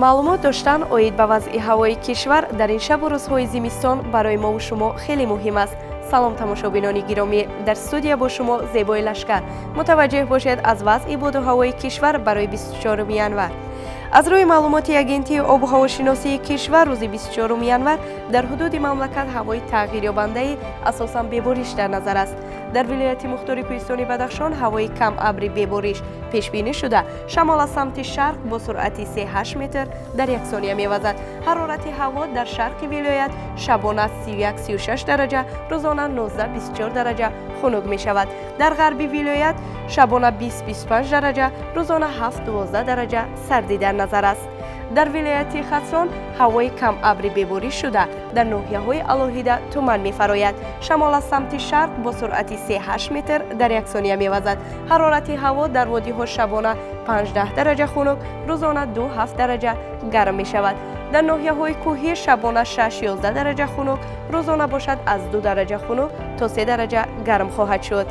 Маълумот доштан оид ба вазъи ҳавои кишвар дар ин шабу рӯзҳои зимистон барои мову шумо хеле муҳим аст. Салом, тамошобинони гиромӣ! Дар студия бо шумо Зебои Лашкар. Мутаваҷҷеҳ бошед аз вазъи боду ҳавои кишвар барои 24 январ. Аз рӯи маълумоти Агентии обу ҳавошиносии кишвар, рӯзи 24 январ дар ҳудуди мамлакат ҳавои тағйирёбандаи асосан бебориш дар назар аст. Дар вилояти мухтори кӯҳистони Бадахшон ҳавои камабри бебориш пешбинӣ шуда, шамол аз самти шарқ бо суръати 3,8 метр дар як сония мевазад. Ҳарорати ҳаво дар шарқи вилоят шабона 31-36 дараҷа, рӯзона 19-24 дараҷа хунук мешавад. Дар ғарби вилоят шабона 20-25 дараҷа, рӯзона 7-12 дараҷа сардӣ дар назар аст. Дар вилояти Хатлон ҳавои камабри бебориш шуда, дар ноҳияҳои алоҳида туман мефарояд. Шамол аз самти шарқ бо суръати 3,8 метр дар як сония мевазад. Ҳарорати ҳаво дар водиҳо шабона 5-10 дараҷа хунук, рӯзона 2-7 дараҷа гарм мешавад. Дар ноҳияҳои кӯҳӣ шабона 6-11 дараҷа хунук, рӯзона бошад аз 2 дараҷа хунук то 3 дараҷа гарм хоҳад шуд.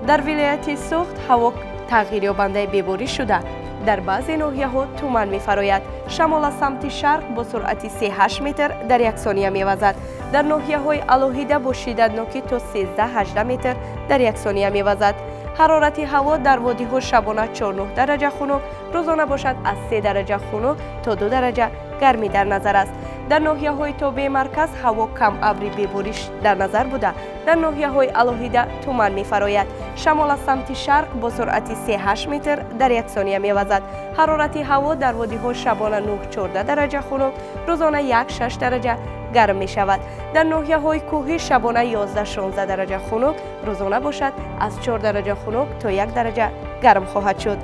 Дар вилояти Суғд ҳаво тағйирёбандаи бебориш шуда, дар баъзе ноҳияҳо туман мефарояд. Шамол аз самти шарқ бо суръати 3,8 метр дар як сония мевазад. Дар ноҳияҳои алоҳида бо шиддатнокӣ то 13-18 метр дар як сония мевазад. Ҳарорати ҳаво дар водиҳо шабона 4-9 дараҷа хунук, рӯзона бошад аз 3 дараҷа хунук то 2 дараҷа гармӣ дар назар аст. Дар ноҳияҳои тобеи марказ ҳаво камабри бебориш дар назар буда, дар ноҳияҳои алоҳида туман мефарояд. Шамол аз самти шарқ бо суръати 3,8 метр дар як сония мевазад. Ҳарорати ҳаво дар водиҳо шабона 9-14 дараҷа хунук, рӯзона 1-6 дараҷа гарм мешавад. Дар ноҳияҳои кӯҳӣ шабона 11-16 дараҷа хунук, рӯзона бошад аз 4 дараҷа хунук то 1 дараҷа гарм хоҳад шуд.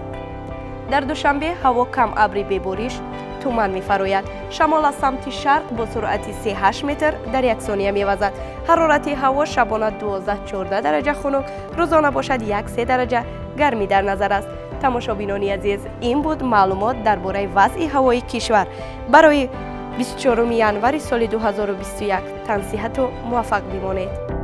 Дар Душанбе ҳаво камабри бебориш, туман мефарояд. Шамол аз самти шарқ бо суръати 3,8 метр дар як сония мевазад. Ҳарорати ҳаво шабона 12-14 дараҷа хунук, рӯзона бошад 1-3 дараҷа гармӣ дар назар аст. Тамошобинони азиз, ин буд маълумот дар бораи вазъи ҳавои кишвар барои 24 январи соли 2021. Тансиҳату муваффақ бимонед.